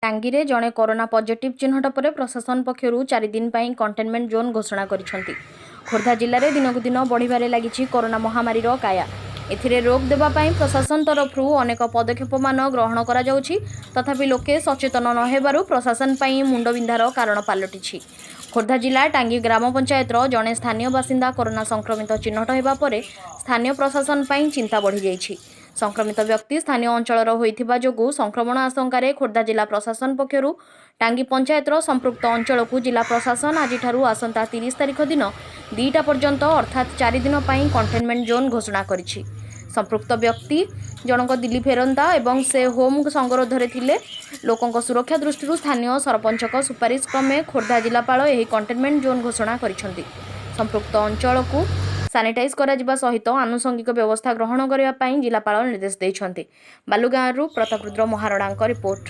ଟାଙ୍ଗୀରେ ଜଣେ corona positive ଚିହ୍ନଟ ପରେ ପ୍ରଶାସନ ପକ୍ଷରୁ 4 ଦିନ ପାଇଁ କଣ୍ଟେନମେଣ୍ଟ ଜୋନ୍ ଘୋଷଣା କରିଛନ୍ତି। ଖୋର୍ଦ୍ଧା ଜିଲ୍ଲାରେ ଦିନକୁ ଦିନ ବଢ଼ିବାରେ ଲାଗିଛି କରୋନା ମହାମାରୀର କାୟା। ଏଥିରେ ରୋକ ଦେବା ପାଇଁ ପ୍ରଶାସନ ତରଫରୁ ଅନେକ ପଦକ୍ଷେପମାନ ଗ୍ରହଣ କରାଯାଉଛି। ତଥାପି ଲୋକେ ସଚେତନ ନ ହେବାରୁ ପ୍ରଶାସନ ପାଇଁ ମୁଣ୍ଡବିନ୍ଧାର କାରଣ ପାଲଟିଛି। ଖୋର୍ଦ୍ଧା ଜିଲ୍ଲା ଟାଙ୍ଗୀ ଗ୍ରାମ ପଞ୍ଚାୟତର ଜଣେ ସ୍ଥାନୀୟ ବାସିନ୍ଦା କରୋନା ସଂକ୍ରମିତ ଚିହ୍ନଟ ହେବା ପରେ ସ୍ଥାନୀୟ ପ୍ରଶାସନ ପାଇଁ ଚିନ୍ତା ବଢ଼ିଯାଇଛି। ସଂକ୍ରମିତ ବ୍ୟକ୍ତି ସ୍ଥାନୀୟ ଅଞ୍ଚଳର ହୋଇଥିବା ଯୋଗୁଁ ସଂକ୍ରମଣ ଆଶଙ୍କାରେ ଖୋର୍ଦ୍ଧା ଜିଲ୍ଲା ପ୍ରଶାସନ ପକ୍ଷରୁ ଟାଙ୍ଗୀ ପଞ୍ଚାୟତର ସମ୍ପୃକ୍ତ ଅଞ୍ଚଳକୁ ଜିଲ୍ଲା ପ୍ରଶାସନ ଆଜିଠାରୁ ଆସନ୍ତା 30 ତାରିଖ ଦିନ 2ଟା ପର୍ଯ୍ୟନ୍ତ, ଅର୍ଥାତ୍ 4 ଦିନ ପାଇଁ କଣ୍ଟେନମେଣ୍ଟ ଜୋନ୍ ଘୋଷଣା କରିଛି। ସମ୍ପୃକ୍ତ ବ୍ୟକ୍ତି ଜଣଙ୍କ ଦିଲ୍ଲୀ ଫେରନ୍ତା ଏବଂ ସେ ହୋମ୍ ସଙ୍ଗରୋଧରେ ଥିଲେ। ଲୋକଙ୍କ ସୁରକ୍ଷା ଦୃଷ୍ଟିରୁ ସ୍ଥାନୀୟ ସରପଞ୍ଚଙ୍କ ସୁପାରିଶ କ୍ରମେ ଖୋର୍ଦ୍ଧା ଜିଲ୍ଲାପାଳ ଏହି କଣ୍ଟେନମେଣ୍ଟ ଜୋନ୍ ଘୋଷଣା କରିଛନ୍ତି। ସମ୍ପୃକ୍ତ ଅଞ୍ଚଳକୁ ସାନିଟାଇଜ୍ କରାଯିବା ସହିତ ଆନୁଷଙ୍ଗିକ ବ୍ୟବସ୍ଥା ଗ୍ରହଣ କରିବା ପାଇଁ ଜିଲ୍ଲାପାଳ ନିର୍ଦ୍ଦେଶ ଦେଇଛନ୍ତି। ବାଲୁଗାଁରୁ ପ୍ରତାପରୁଦ୍ର ମହାରଣାଙ୍କ ରିପୋର୍ଟ।